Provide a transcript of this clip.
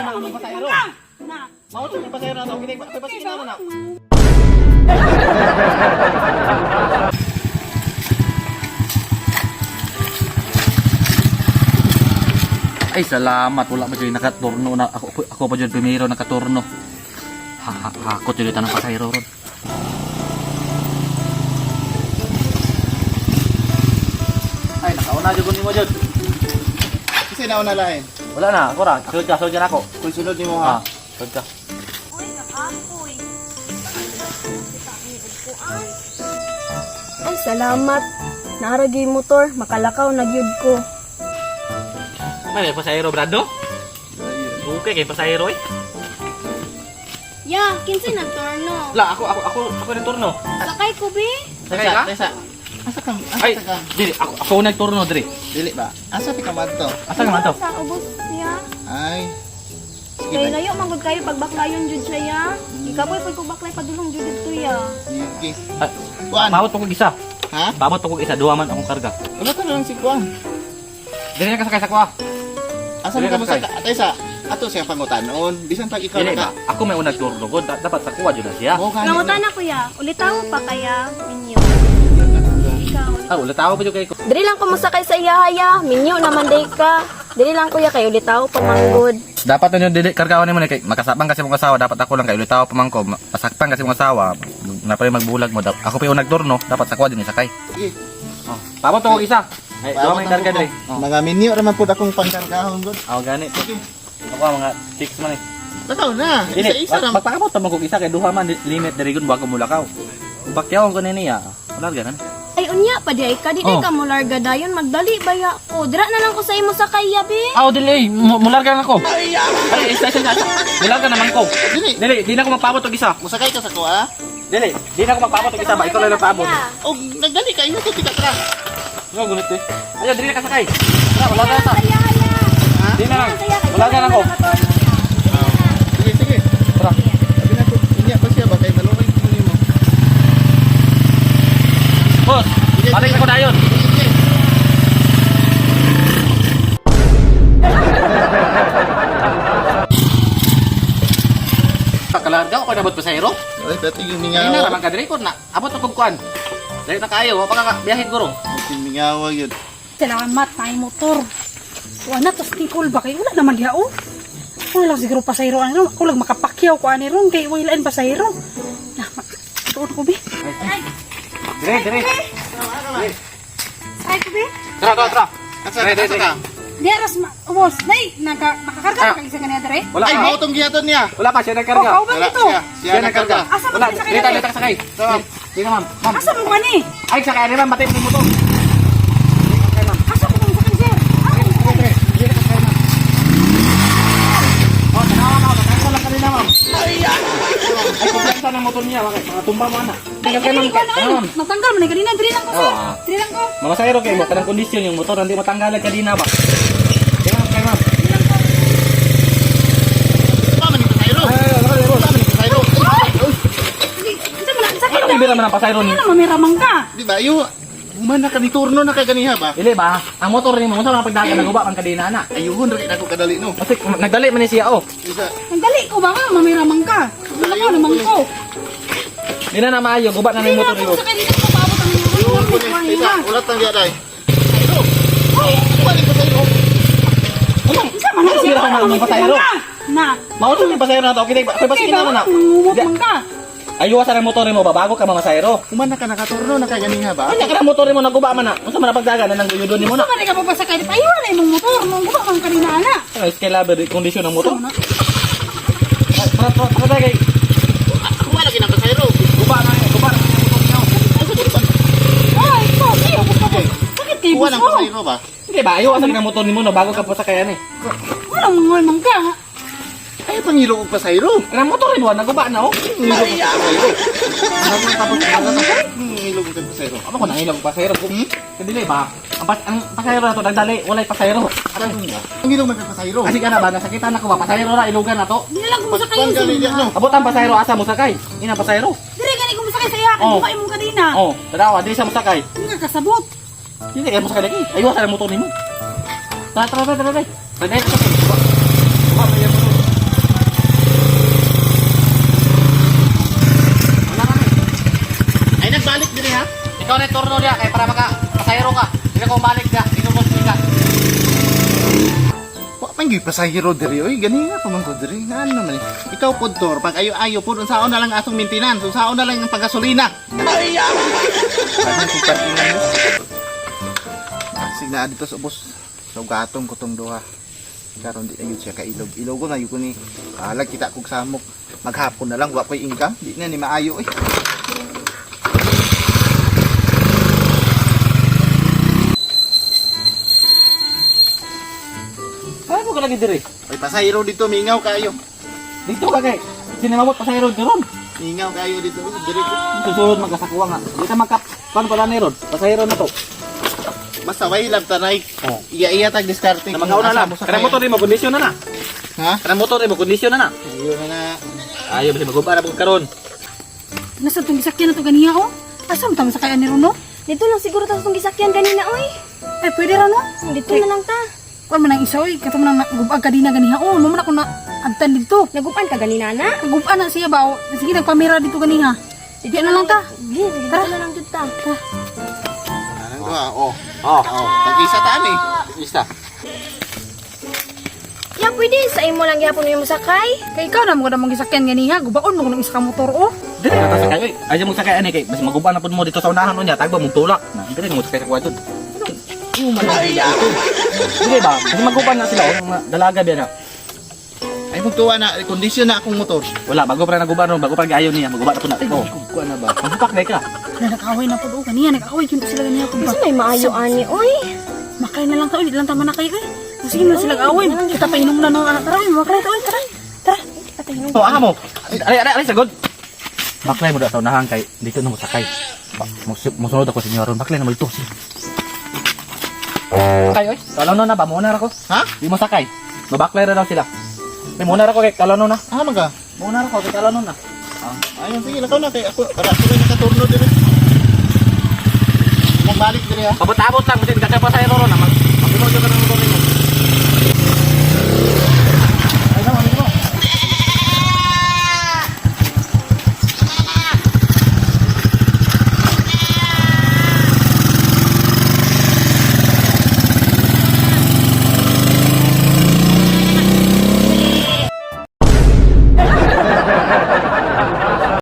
na ang pasahero. Na. Mao to yung pasahero na to. Kini ako'y pasigina na na. Ay, salamat. Wala pa dyan nakaturno na. Ako pa dyan primero nakaturno. Ha, ha, hakot yun ng pasahero ron. Ay, nakauna dyan kunin mo dyan. Kasi nauna lain. Wala na, ako ra. Sulod ka, sulod ka na ako. Kung sunod nimo ha. Ah, sulod ka. Uy, nakapoy. Ay, salamat. Naarag yung motor, makalakaw na gyud ko. May pasahero, Brado? Okay, kay pasahero eh. Ya, kinsa nagturno? Wala, ako nagturno. Sakay ko be. Sakay ka? Tesa. Asa ka? Asa Ay, ka? dili, ako nagturno, diri. Dili ba? Asa ti ka madto? Asa ka man to? Sa ubos niya. Ay. Sige Kay ba? layo man gud kayo pagbaklayon jud siya ya. Ikapoy pag ko baklay padulong jud didto ya. Sige. Ay, Kuan. Paabot pa kog isa. Ha? Paabot pa kog isa, duha man akong karga. Wala ka na lang si Kuan. Dili na kasakay sa kuha. Asa Dili man ka mo ka sa Tesa? Ato siya pangutanon. Bisan pag ikaw Dili naka. ba? Ako may unang turno ko, dapat sa kuha jud na siya. Mo gani. Nangutan na kuya, ulitaw pa kaya minyo. Ikaw. Ah, wala tao pa jud kay ko. Dili lang ko mosakay sa iya haya, minyo naman day ka. Dili lang kuya kay ulitaw pa manggod. Dapat na yun, dili, kargawan nimo ni kay makasabang kasi mong asawa, dapat ako lang kay ulitaw pa man ko, masakpan kasi mong asawa, na pa yung magbulag mo. Ako pa yung nagturno, dapat sa kuha din sakay. Sige. Oh, paabot pa kog isa. Ay, duha man yung karga diri. Oh. Mga minyo ra man pud akong pangkargahon gud. Ako gani. Sige. Ako ang mga 6 man eh. Takaw na. Dili, Isa-isa ra. magpaabot pa man kog isa kay duha man limit diri gun bago mulakaw. Pakyawon ko ni niya. Wala ganan. Ay unya pa di ay ka di Oh. ka mo larga dayon magdali baya ko. Dira na lang ko sa imo sakay ya be. Aw, dili, mularga na ko. Ay, isa, isa, isa. Mularga naman ko. Dili. Dili, di na ako magpaabot og isa. Musakay ka sa kuha? Dili, di na ako magpaabot og isa ba? Ikaw lang nagpaabot. Og nagdali ka imo tika tra. Nga gunit eh. Ayo, dili na kasakay. Tara, wala na ta. Kaya haya. Di na lang. Wala na ako. Sige, sige. Tara. Sabi na ko, unya pa siya ba kay malungay ko nimo. Boss, balik na ko dayon. Sige. Kalarga ko nabot pasahero. Ay, dati yung Ay na mingaw. raman ka diri ko na. Abot akong kuan. Dili na kayo, wa pa ka biyahe guro. Yung mingaw yun. Salamat na motor. Wala na, tas tingkol ba kayo? Wala naman diha, oh. Wala lang siguro pasahero ani ron. Ako lang makapakyaw ko ani ron. Kay wala lang pasahero. Na, tuon ko, be. Dire, dire. Sakay ko, be. Tara, tara, tara. Asa Dire, dire, asa ka? Di aras, ubos. Nay, nakakarga Ah. ka isa kaniya dere? Wala Ay, pa. mao tong gihatod niya. Wala pa siya nagkarga. Oh, kauban Wala ito. siya. Siya nagkarga. Asa man Wala, ka sakay dili ta, dere? dili ta sakay. Tara. Dili na, ma'am. Ma'am. Asa mo kani? Ay, sakay ni ma'am, matay mo yung motor. Asa mo kani sakay, sir? Asa mo sakay? Oh, tanawa ka, tanawa lang kanina, ma'am. Ay, kumpensa ng motor niya, bakit? Mga tumba mo ana. Ay, Kay dili ko na, ay. ma'am. Natanggal man ni kanina. Dili lang ko, sir. Oh, ah. Dili lang ko. Mama sayro kay mo kanang kondisyon yung motor hindi matanggalan kanina ba. Kay ma'am, kay ma'am. Pa man ni pasayro. Ay, ay, ay, ay, Pa man ni pasayro. Ay, Unsa man ang sakit? Ano bira man ang pasayro ni? Ano mamiramang ka? Di ba? Yung human na ka ni turno na ka ganiha ba? Dili ba? Ang motor nimo unsa man pagdagan naguba man kadina na. Ayuhon ra kay nako kadali no. Kasi nagdali man ni siya oh. Isa. Ang dali ko ba nga mamiramang ka? Wala ko naman ko. Di na na maayo guba na Dili yung na motor ako nimo. sakay dito ko paabot ang Ayuhon ko ni. Isa, ulat lang diya day. Pasayro. Ay, kuha ni pasayro. Unsa man ang Ano siya? bira man ang pasayro? Na. Mao to yung pasayro na to. Okay, kay Kay pasigina na na. Mangumot man ka. Ayuwasan ang motor nimo ba bago ka mamasayro. Human na ka nakaturno na ka ganiha ba? Ano ka na motor nimo naguba man na. Unsa man ang pagdagan na nang guyudon nimo na. Unsa man ka papasakay di pa na imong motor mong guba man kanina ana. Ay, kay laber kondisyon ng motor. Ano na? Tara, tara, tara kay Kuha lagi ng pasayro. guba na yung motor niyo. Ay, ko, ay, ubos ka boss. Sakit kay Kuha boss ng oh. pasayro ba? Hindi ba ayuwasan ang motor nimo no bago ka pasakayan eh. Walang mangol man ka. Ay, pangilo og pasayro. Ang motor nimo naguba na oh. Ngilo og pasayro. Ano tapos ano Ngilo og pasayro. Ano ko nangilog pasayro? Hmm? Dili ba? Ang pasayro na to nagdali, walay pasayro. Ngilo man kag pasayro. Kasi ka na ba nasakita na ko ba pasayro ra ilugan na to. Dili lang ko sakay Kuan gali diya no. Abot ang pasayro asa mo sakay? Ina pasayro. Dili gani ko sakay sa iya kay Oh. guba imong kanina. Oh, tanawa dili sa mo sakay. Nga kasabot. Dili kay mo sakay lagi. Ayuwasan ang motor nimo. Tara tara tara tara. Tara. Tara. Guba pa yung motor. Ikaw na yung turno niya kay para maka pasahero ka. Hindi ko balik ka. Hindi ko ka. Wa man gyud pasahero diri oy, gani nga pa man ko diri. Ngano man eh. Ikaw pod tor, pag ayo-ayo pod unsaon na lang atong maintenance, unsaon na lang ang panggasolina. Ay! Sig na dito sa ubos. Sugatong ko tong duha. Karon di na gyud siya kailog. Ilogo na gyud ko ni. Alag kita kog samok. Maghapon na lang wa koy income, di na ni maayo eh. Ay mo ka lagi diri. Ay pasahero dito mingaw kayo. Dito ka kay. Sinimabot pasahero diri. Mingaw kayo dito diri ko. Susunod magkasakuwa nga. Di ta magkap kuan pala ni ron. Pasahero na to. Basta way lang tanay. Oh. Iya-iya tag diskarte. Na mga una Asa lang. mo sa Kanang motor nimo kondisyon na na. Ha? Kanang motor nimo kondisyon na na. Ayun na na. Ayo basi maguba na pud karon. Nasa tong gisakyan na to ganiha oh. Asa man ta masakay ani ron no? Dito lang siguro ta sa tong gisakyan ganina oy. Ay pwede ra no? Dito na lang ta. Kuan man ang isa oy, kato man ang nagubag ka din na ganiha oh. Mo man ako na abtan dito. Nagupan ka ganina na? Naguban na siya ba? oh. Sige nagpamira dito ganiha. Sige na lang ta. Sige, dito Tara. na lang jud ta. Anong duha? Oh. Oh. Oh, tag-isa taan eh. Isa. Ya pwede sa imo lang gihapon mo sakay. Kay ikaw na mo na mong gisakyan ganiha, gubaon mo nang isa ka motor oh. Dili ka ta sakay oy. Ayaw mo sakay ani kay basi maguba na pud mo dito sa unahan unya tagba mong tulak. Na dili mo sakay sa kwadto. Iyo man ang dito. Dili ba? Basi maguba na sila oh, mga dalaga biya na. Ay mong tuwa na, kondisyon na akong motor. Wala bago pa naguba ron, bago pa giayo niya, maguba na pud na. Oh. Kuha na ba? Maghupak na ka. Na nag-away na pud oh ganiha, nag-away gyud sila ganiha pud ba. Kasi may maayo ani oy. Makay na lang ta oy, di lang tama na kayo oy. Sige na sila away. Kita pa inom na no anak. Tara oy, makay ta oy, tara. Tara. Oh, aha mo. Ay ay ay sagod. Baklay mo da sa unahan kay dito na mo sakay. Musunod ako sa inyo ron. Baklay na mo dito. Sige. Kay oy, kalano na ba mo na ra ko? Ha? Di mo sakay. Mabaklay ra daw sila. May muna ra ko kay kalano na. Ah, maga. Muna ra ko kay kalano na. Ayun, sige, lakaw na kay ako. Para ako rin nakaturno diri. Magbalik diri ha. Abot-abot lang bisin kasi pa sa ron na mag. Mag-inod ka ng motor nimo.